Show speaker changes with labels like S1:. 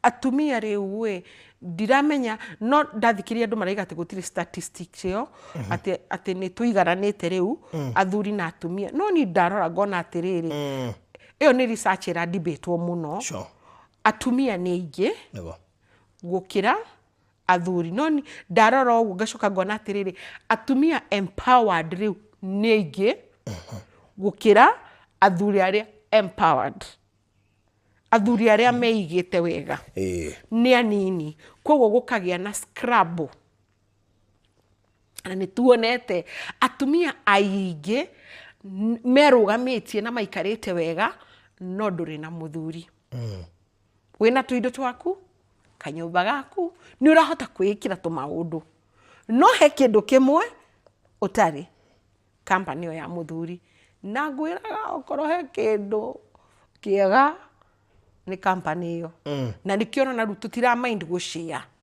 S1: Atumia rĩu ĩ, ndiramenya, no ndathikĩrĩria andũ maraiga atĩ gũtirĩ statistics ĩyo atĩ nĩ tũigananĩte rĩu athuri na atumia, no ni ndarora ngona atĩrĩrĩ, ĩyo nĩ research ĩradibatwo mũno. Atumia nĩ aingĩ gũkĩra athuri, no ndarora ũguo ngacoka ngona atĩrĩrĩ, atumia empowered rĩu nĩ aingĩ gũkĩra athuri arĩa empowered, athuri arĩa meigĩte wega nĩ anini. Koguo gũkagĩa na scrabble, na nĩ tuonete atumia aingĩ merũgamĩtie na maikarĩte wega, no ndũrĩ na mũthuri, wĩna tũindo twaku, kanyũmba gaku, nĩ ũrahota kwĩĩkĩra tũmaũndũ, no he kĩndũ kĩmwe ũtarĩ, company ĩyo ya mũthuri. Na ngwĩraga okorwo he kĩndũ kĩega nĩ company ĩyo, na nĩkĩo ũrona rĩu tũtira mind gũshare.